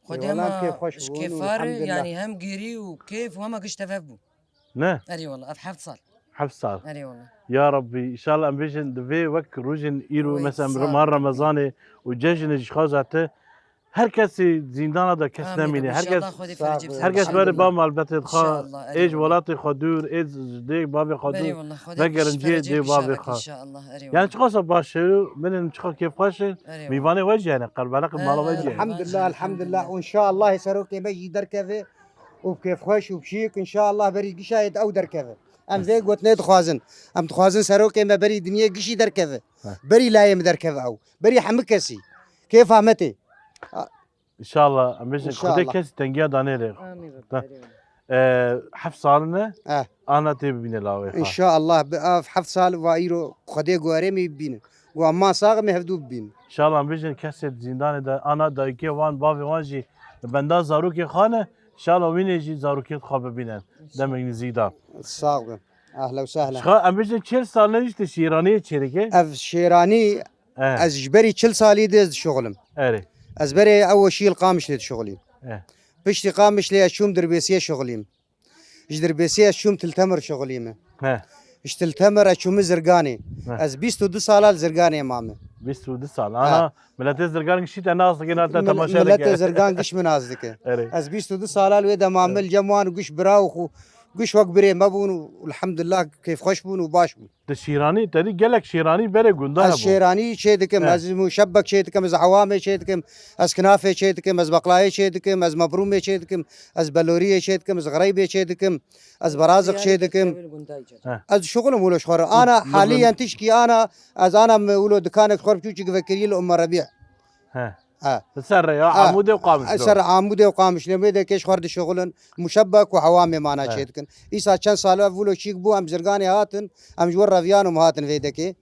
Xwedê Ê, wela ma kêfxweş ji bûn û kêfa re, elhamdulillah. Yanî hem gêrî û kêf, wema giş tev hev bû. Ne? Erê wala, ev heft sal. Heft sal. Erê wala. Ya Rabbî, inşallah em bêjin divê wek rojên îro, Wê, mesela em sağ ol. Remezanê û cejnê ji xwe zate, her kesî zîndana de kes Amîn. Nemîne. Her kes, İnşallah Xwedê Sağ ferec ol. Her kes were ba malbetê xwe, Elhamdulillah. Ê ji welatê xwe dûr, ê ji dê bavê xwe dûr, Erê wala, Xwedê vegerin cihê ferec dê bavê xwe. İnşallah. Erê wala. Yani çiqasa baş e, min çiqa kêfxweş e, Erê wala. Mîvanê we jî yani, qelbelaq mala we jî yani. Elhamdulillah, elhamdulillah. Û inşallah serokê me jî derkeve. û bi kêfxweş û bi şîk, înşallah berî gişayê de ew derkeve. Em vê gotinê dixwazin. Em dixwazin serokê me berî dinyê gişî derkeve. Heh. Berî layê min derkeve ew. Berî hemû kesî. Kêfa me tê. A- İnşallah. Em bêjin, İnşallah. Xwedê kesî tengiya danêre. Amîn. Da- Erê. E, heft sal ne? Eh. Ana tê bibîne lawê xwe. İnşallah bi ev heft sal va îro Xwedê guherê min bibînin. Gu em ma sax me hevdû bibînin. İnşallah em bêjin kesê di zîndanê de ana dayikê wan, bavê wan jî li benda zarokê xwe ne. İnşallah wînê jî zarokê xwe bibînin. Demek nizîk de. Sax bin. Ehla û sehla. Şixa em bêjin çil sal ne işte şîraniyê çêrike. Ev şêranî Eh. Ez ji berî çil salî de ez dişuxilim. Erê. Ez berê ew şî li Qamişlê dişuxilîm. Eh. Piştî Qamişlê ez çûm Dirbêsiyê şuxilîm. Ji Dirbêsiyê ez çûm Tiltemir şuxilîme. He. Ji Tiltemir ez çûme Zirganê. He. Ez bîst û du sala li Zirganê mame. Bîst û du sal. He. Ana, miletê Zirgan gişî te nas dike, na te Mil-, temaşe dike. Miletê Zirgan giş min nas dike. Erê. Ez bîst û du sala li wê de mame, li cem wan û giş bira û xu-, giş wek birê me bûn û elhamdulillah kêfxweş bûn û baş bûn. Di şîranî, te dî gelek şîranî berê gunda hebû. Ez şêranî çê dikim, He. ez muşebbek çê dikim, ez hewamê çê dikim, ez kinafê çê dikim, ez beqlayê çê dikim, ez mebrûmê çê dikim, ez beloriyê çê dikim, ez xereybê çê dikim, ez beraziq çê dikim. He. Ez şuxulim wilo ji xwe re. Ana haliyen tişkî ana, ez ana me wilo dikanek xwe re biçûçik vekirî li Umme Rebî. He. He. Li ser rêya He. Amûdê û Qamişlo. Ser Amûdê û Qamişlo. Mêdekê ji xwe re dişuxulin. Muşebbek û hewamê mana He. çê dikin. Îsa çend sal ev wilo çîk bû, em Zirganê hatin, em ji wir reviyan û em hatin vê dekê.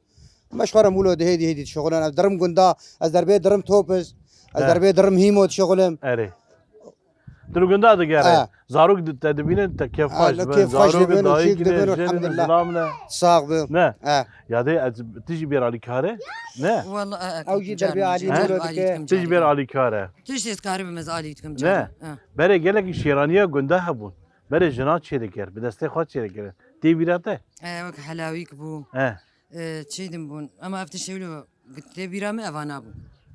Me ji xwe re wilo di hêdî hêdî dişuxulin. Ez dirim gunda, ez derbê dirim Topiz, ez He. derbê dirim Hîmo dişuxulim. Erê. Tu li gunda digere. He. Zarok di-, te dibînin, te kêfxweş He, dibin. Kêfxweş Zarok dibin û dayik çîk ne, dibin, jêr ne, elhamdulillah. Zilam ne. Sax bin. Ne? He. Ya dê ez, tu jî bêr alîkar e? Ne? Wala, e, e, Ew jî carna derbê alî jî, wilo carna dike. Alî dikim Tu jî carna. Bêr alîkar e. Tu jî dê karî bim ez alî dikim Ne? carna. E. Berê gelekî şêraniya gunda hebûn. Berê jina çê dikir, bi destê xwe çê dikir. Tê bîra te? E, wek helawîk bû. E. E, çê din bûn. Ama ev tiştê wilo tê bîra me eva nabû.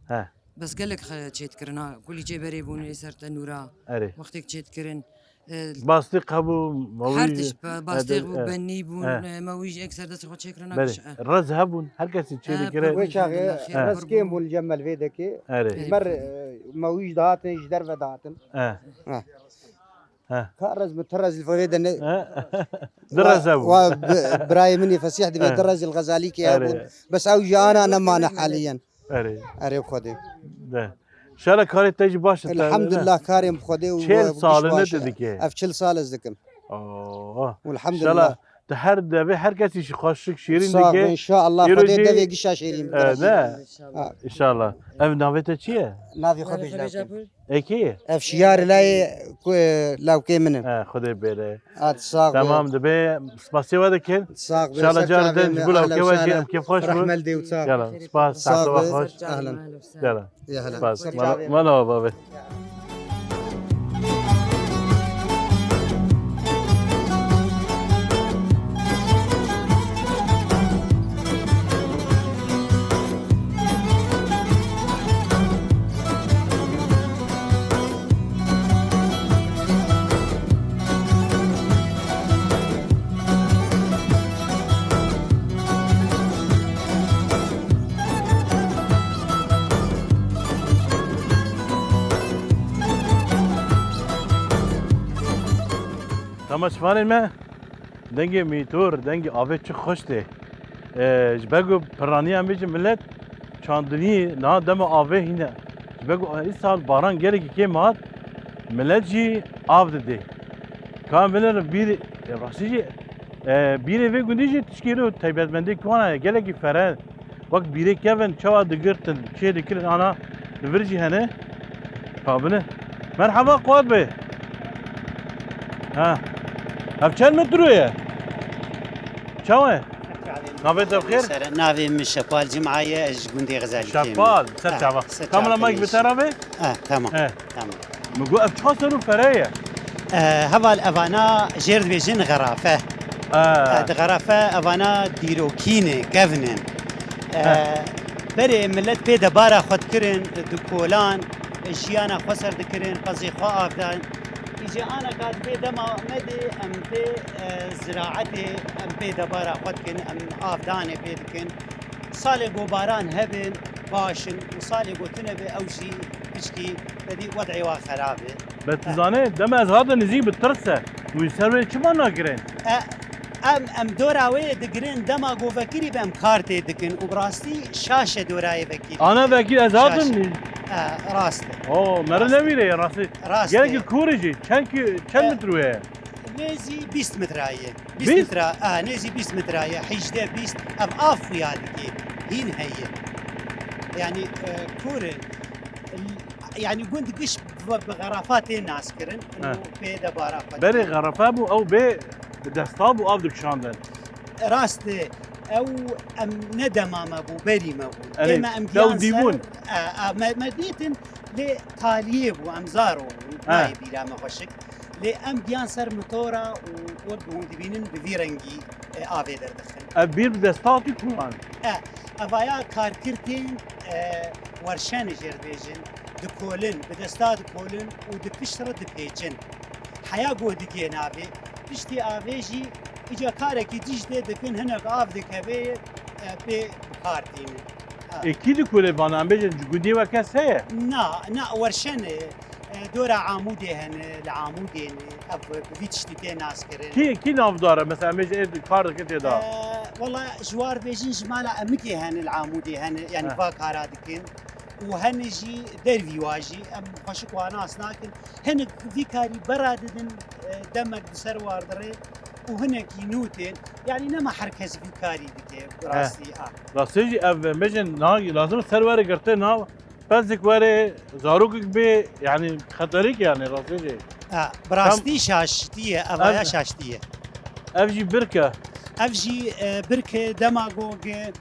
He. Bes gelek xe-, çê dikirin ha. Kulî çê berê bûn, ê ser tenûra. Erê. Wextêk çê dikirin. E, Bastîq hebû, mewî Her tişt, ba-, bastîq bû, e, bennî bûn, e. E, mewî jî ek ser destê xwe çêkirin, Berê. Kiş, e. Rez hebûn, her kesî çê E, dikire. Wê çaxê elhamdulillah, xêr rez bûn. Kêm bûn li cem me li vê dekê. Erê. Erê. Mer, e, mewî jî dihatin, ji derve dihatin. E. E. He. Ka rez bi tu rez li vê de ne. He. Di rez hebû. Wa, wa bi-, birayê min ê Fesîh dibê He. du rez li Xezalî kê Erê. hebûn. Bes ew jî ana nemane haliyen. Erê. Erê Xwedê. De. Şala karê te jî baş e, te, Elhamdulillah, karê min Xwedê û çil we salin ne biş baş e. Te dike? Ev çil sal ez dikim. Oo. Elhamdulillah. Şala te her devê her kesî jî xweşik şîrîn dike. Sağ ol, inşallah. Îro Xwedê jî devê gişa şêrîn bike. E, ne? Ha. İnşallah. Ev navê te çi ye? Navê xwe bêj Lawkê. Ê kê ye? Ev Şiyar Layê ku, e, Lawkê min e. He, Xwedê bêre. At sağ be. Tamam, dibe spasiye we dikin. Sağ be. Şala car din ji bo Lawkê we jî em kêf xweş bû. Rahmel de û sağ. Yala, spas, saete we xweş. Ahlen. Yala. Ya hela. Spas. Mala, mala bavê. Temaşevanên me, dengê mîtor, dengê avê çi xweş tê. E, ji ber ku piraniya me jî milet çandinî niha dema avê hîne. Ji ber ku îsal baran gelekî kêm hat, milet jî av didê. Ka em binêrin bîr, e, rastî jî, e, bîrê vê gundî jî tişkî ro taybetmendî ku wana ye, gelekî fere. Wek bîrê kevin çawa digirtin, çê dikirin, ana li vir jî hene. Kabine. Merhaba, qewat be. Ha. Ev çend metro ye? Çawa ye? Navê te bi xêr? Ser, navê min Şepal Cima ye, ez ji gundê Xezalî Şepal, ser çava. Kamera mayk bi te re be? Ha, tamam. He. Tamam. Min got ev çiqa ser û fere ye? E, heval evana jêr dibêjin xerafe. E. E, di xerafe evana dîrokî ne, kevn in. E, He. Berê millet pê debara xwe dikirin, di kolan, jiyana xwe ser dikirin, qezê xwe av dan. Îca ana ka dibê dema me de em pê, e, ziraetê, em pê debara xwe dikin, em avdanê pê dikin. Salê ku baran hebin, baş in û salê ku tune be ew jî piçkî tedî wed'ê wa xerab e. Be tu zanê, dema ez hatim nizî bi tirs e. Wî ser wê çima nagirin? E, em, em dora wê digirin, dema ku vekirî be em kar tê dikin û bi rastî şaş e dorayê vekirî. Ana vekir ez hatim Şaş e. nizî. E, rast e. Oo, meri Rast e. Newîre ye rastî. Rast e. Gelekî kûr e jî. Çend ki-, çend E, metre wê ye? Nêzî bîst metre ye. Bîst? Bîst metre, a, nêzî bîst metre ye, hejdeh bîst, ev av xuya dike, hîn heye. Yanî, e, kûr e, l-, yanî gund giş bi, bi xerafa tê naskirin, He. û pê debara xwe Berê dikin. Xerafa bû, ew bê bi desta bû, av dikişandin. Rast e, ew em ne dema me bû, berî me bû. Erê, Ême em dew giyan ser, dîbûn. e, e, me, me dîtin, lê taliyê bû, em zaro bûn, He. nayê bîra me xweşik. Lê em giyan ser mitora û wek ku hûn dibînin bi vî rengî, e, avê derdixin. Ev bîr bi desta hatî kuran? E, evaya karkirtên, e, werşenê jê re dibêjin, dikolin, bi desta dikolin û di pişt re dipêçin. Heya ku digihên avê, piştî avê jî îca karekî dîj tê dikin, hinek av dikeve, e, pê bi kar tînin. Ha. Ê, kî dikole vana? Em bêjin, ji gundê we kes heye? Na, na, werşenê. E, dora Amûdê hene, li Amûdê ne, ev bi vî tiştî tê naskirin. Kî, kî navdar e? Mesela, em bêjin ê kar dike tê de? E, wela ji war bêjin ji mala Emikê hene, li Amûdê hene, yanî He. va kara dikin. Û hene jî dervî wa jî, em xweşik wa nas nakin. Hinek vî karî bera didin, e, demek di ser war dirê û hinekî nû tên. Yanî nema her kes vî karî dike, bi He. rastî a. Rastî jî ev, em bêjin, niha lazim ser were girtin, niha Pesik were, zarokek bê, yanî xeterîk yanî rastî jî. Ha, bi rastî Tam şaştî ye, evaya Ev- şaştî ye. Ev jî birk e. Ev jî, e, birk e, dema ku, e,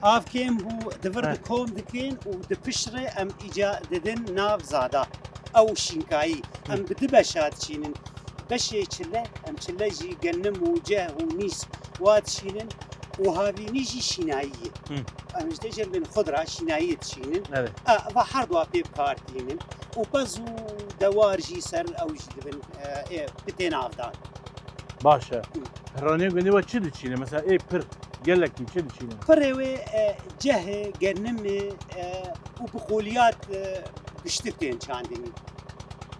av kêm bû, di vir Heh. de kom dikin û di pişt re em îca didin nav zada. Ew şînkayî. Hı. Em bi du beşa diçînin. Beşê çile, em çile jî genim û ceh û nîs wa dişînin û havînî jî şînayî ye. Hı. Em ji tê jê dibin xudra şînayî dişînin. Evet. A, va her dua pê bi kar tînin. Û pez û dewar jî ser ew jî dibin, e, ê, bi tên avdan. Baş e. Hı. Piraniyê gundê we çi diçîne? Mesela ê pir, gelekî çi diçîne? Pirê wê, e, ceh e, genim e, e, û bi qoliyat, e, giştik tên çandinî.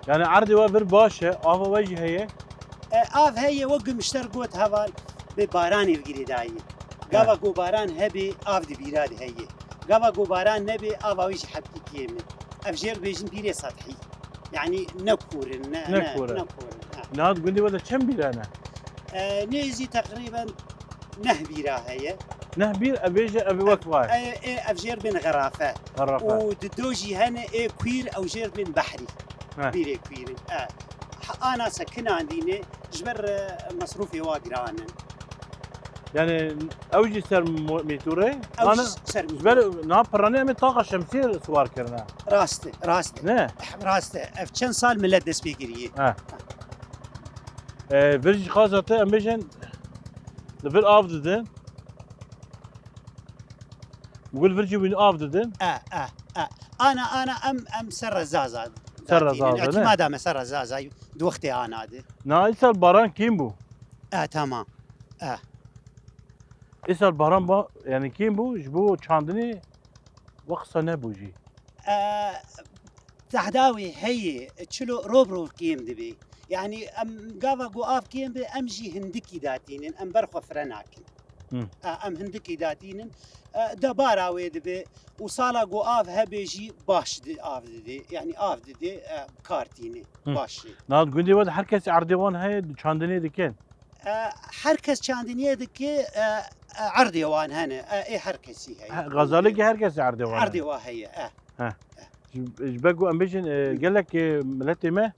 Yani erdê we vir baş e, ava we jî heye? E, av heye, wek min ji te re got heval, bê baranê bi girêdayî. Gava ku baran hebê, av di bîra de heye. Gava ku baran nebê, ava wî ji hebkî kêm e. Ev jê re bêjin bîrê sethî. Yani ne kûr in, ne, ne, ne kûr in. Niha di gundê we de çend bîra ne? E, nêzî teqrîben neh bîra heye. Neh bîr, ev bêje, ev wek vay. E, e, ev jê re bên xerafe. Xerafe. Û di do jî hene ê kuîr, ew jê re bên behrî. He. Bîrê kuîr in. E. Ana sekinandîne, ji ber, e, mesrûfê wa giran in. Yani ew jî ser mo-, mîtûrê? Ew jî ser mîtûrê. Ji ber niha pirranê em ê taxa şemsiyê siwar kirine. Rast e, rast e. Ne? Rast e. Ev çend sal millet dest pê kiriye. He. E, vir jî xaza te, em bêjin, li vir av didin. Gul vir jî wîn av didin. E, e, e. Ana, ana em, em ser rezaza. Ser rezaza, ne? Hekîma da me ser rezaza, di wextê ana di. Na, îsal baran kêm bû. E, tamam. E. Îsal baran ba, yani kêm bû, ji bo çandinê wek qisa nebû jî. E, tehda wê heye, çilo rob rob kêm dibe. Yani em gava ku av kêm be, em jî hindikî datînin, em ber xwe fire nakin. Hmm. E, em hindikî datînin, e, debara wê dibe û sala ku av hebe jî baş di, av dide, yani av dide, e, bi kar tîne, Hmm. baş e. Na, di gundê we de her kesî erdê wan heye, çandinê dikin? E, her kes çandiniyê dike, e, e, erdê wan hene, e, ê her kesî heye. He, Xezalê ki her kesî erdê wan hene. Erdê wa heye, e. He. Ji, ji ber ku em bêjin, e, Hı. gelek, e, miletê me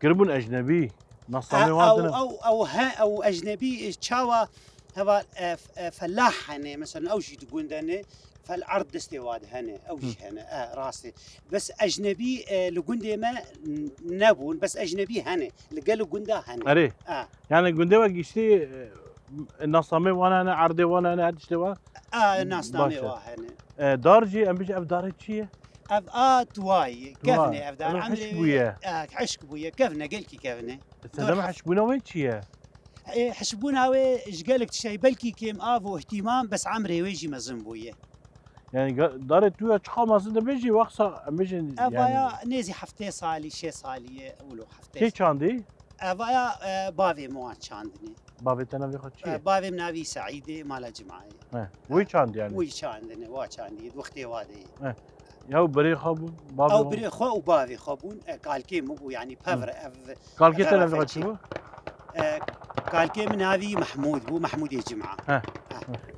kiribûn ecnebî. Nasamê E, wan ew, tine. ew, ew he, ew ecnebî, e, çawa heva, e, f-, e, felah hene, mesela ew jî di gund hene, fel erd destê wa de hene, ew jî Hı. hene, e, rast e. Bes ecnebî, e, li gundê me n-, nebûn, bes ecnebî hene, li gel û gunda hene. Erê. E. Yani gundê we giştî, e, nasamê wan hene, erdê wan hene, her tiştê wan? E, nasnamê Baş e. wa hene. E, dar jî, em bêjin ev darê çi ye? Ev a tuwayî, Tuwa. kevne ev dar. Ev hişk Emrê bûye. E, hişk bûye, kevne, gelkî kevne. Sedema Dur hişkbûna wê çi ye? E, hişbûna wê ji gelek tiştê belkî kêm av û ihtimam, bes emrê wê jî mezin bûye. Yani ga-, darê tu ya çiqa mezin dibe jî wexsa em bêjin, Ev yani aya nêzî heftê salî, şê salî ye, wilo heftê. Kê çandî? Ev aya, e, bavê min wan çandinê. Bavê te navê xwe çi ye? E, bavê min navî Seîdê, mala Cimayê. He, wî çand yani? Wî çandine, wa çandî, di wextê wa de ye. He. Ya û birê xwe bû, bavê Ew xwe? birê xwe û bavê xwe bûn, e, kalkê min bû, yani pevre ev Kalkê te navê xwe çi bû? E, kalkê min navî Mehmûd bû, Mehmûdê Cima. He. He.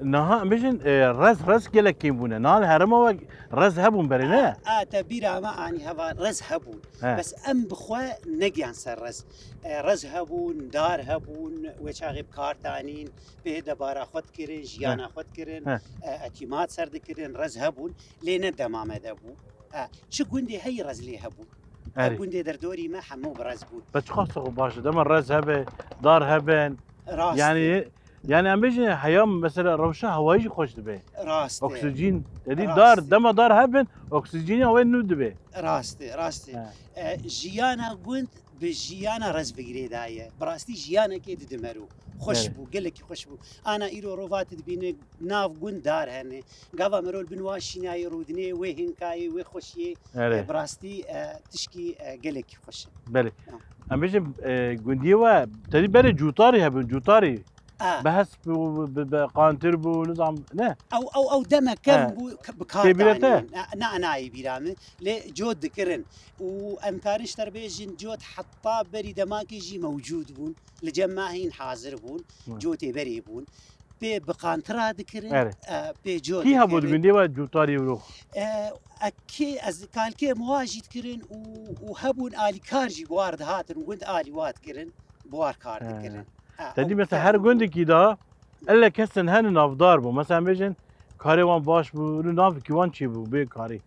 Niha em bêjin, e, rez, rez gelek kêm bûne. Niha li herêma we rez hebûn berê, ne? A, a, te bîra me anî heva rez hebûn. He. Bes em bi xwe negiyan ser rez. E, rez hebûn, dar hebûn, wê çaxê bi kar tanîn, pê debara xwe dikirin, jiyana He. xwe dikirin, He. e, etîmat ser dikirin, rez hebûn. Lê ne dema me de bû. E, çi gundê heyî rez lê hebû. E, Erê. gundê derdorî me hemû bi rez bûn. Be çiqas xwe baş e. Dema rez hebe, dar heben. Rast e. Yani, yani em bêjin heyam mesela rewşa hewayî jî xweş dibe. Rast e. Oksijîn, yedî Rast dar, e. dema dar hebin, oksijîna wê nû dibe. Rast e, rast e. He. E, jiyana gund bi jiyana rez bi girêdaye. Bi rastî jiyanekê dide mero. Xweş Evet. bû, gelekî xweş bû. Ana îro rova tu dibîne nav gund dar hene. Gava mero li bin wan şînayê rûdinê, wê hênkayê, wê xweşiyê, Evet. e, bi rastî, e, tişkî, e, gelekî xweş e. Belê. Ha. Em bêjin, e, gundiyê we, tedî berê cûtarî hebin, cûtarî. Ah. Bi hesp bû, bi, bi, bi qantir bû, nizam, ne? Ew, ew, ew deme kevn Eh. bû, k-, bi kar Tê bîra te? danîn. Na, na, nayê bîra min. Lê cot dikirin. Û em karin ji te re bêjin, cot heta berî demakê jî mewcûd bûn. Li cem me hîn hazir bûn. Hı. Cotê berê bûn. Pê bi qantira dikirin, Erê. eh, pê cot Kî hebû di dikirin. gundê we cûtarî wilo? Eh, ekê ez kalkê muha jî dikirin û, û hebûn alîkar jî bi war dihatin, gund alî wa dikirin, bi war kar He. dikirin. Ha, Te dî ew mesela her kevn bû. gundekî de elle kesin hene navdar bû. Mesela em bêjin karê wan baş bû, li navkî wan çêbû bê karî.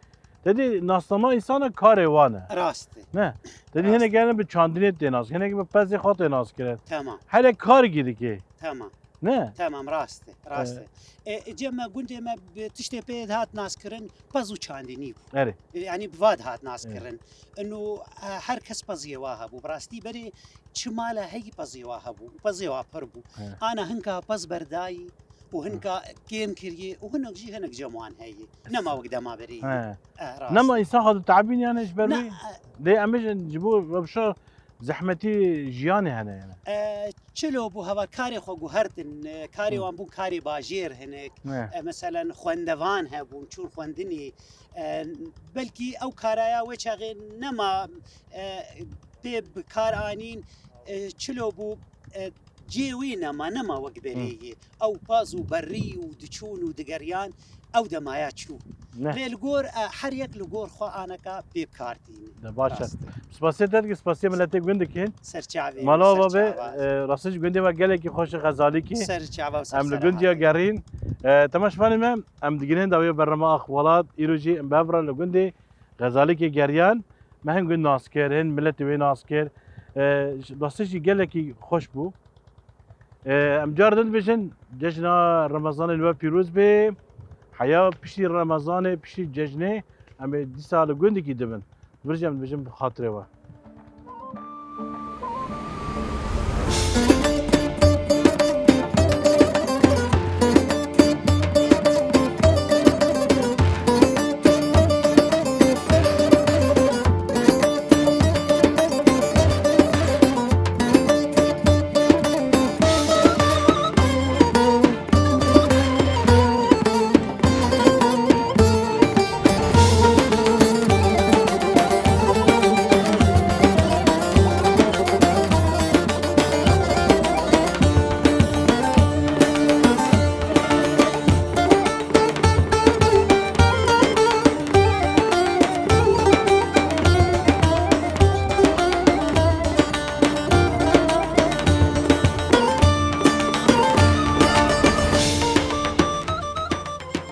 Te dî nasnama însana karê wan e. Rast e. Ne? Te dî Rast. hinek gelin bi çandinê tê nas, hinek bi pezê xwe tê nas kirin. Tamam. Hele karkî dike. Tamam. Ne? Tamam, rast e, rast e. E, e, cem me, gundê me bi tiştê pê dihat nas kirin, pez û çandinî bû. Erê. E, yani bi va dihat nas Erê. kirin. Ino, e, her kes peziyê wa hebû. Bi rastî berê çi mala heyî pezê wa hebû, pezê wa pir bû. He. Ana hinka pez berdayî û hinka kêm kiriyê û hinek jî hinek cem wan heye. Nema wek dema berê. He. Eh, rast. Nema însan xwe diteebîn yani ji ber Na, wî? eh, Lê em bêjin ji bo rewşa zehmetî jiyanê hene yani. E, çilo bû heval karê xwe guhertin, e, karê wan bûn karê bajêr hinek. Ne. E, meselen xwendevan hebûn, çûn xwendinê. E, belkî ew karaya wê çaxê nema e, pê bi kar anîn, e, çilo bû e, cê wî nema, nema wek berê yê. Ew paz û berî û diçûn û digeriyan ew demaya çû. Ne. Lê li gor e, her yek li gor xwe aneka pê bi kar tînin. Ne, baş e. Rast. Spasiya te dikî, spasiya miletê gundikî. Serçavê. Mala serçava. Babe, e, rastî ji gundê me gelekî xweş e, Xezalîkî. Serçava û Em li serserava. gundiya gerîn. E, temaşevanê me, em digihînin dawiya bernama Axwelat. Îro jî em bi hev re li gundê Xezalîkê geriyan. Me hin gund nas kir, hin miletê wê nas kir. E, rastî jî gelekî xweş bû. E, em car din dibêjin, cejna Remezanê li we pîroz be. Heya piştî Remezanê, piştî cejnê, em ê dîsa li gundikî dibin. Vir jî em dibêjin bi xatirê we.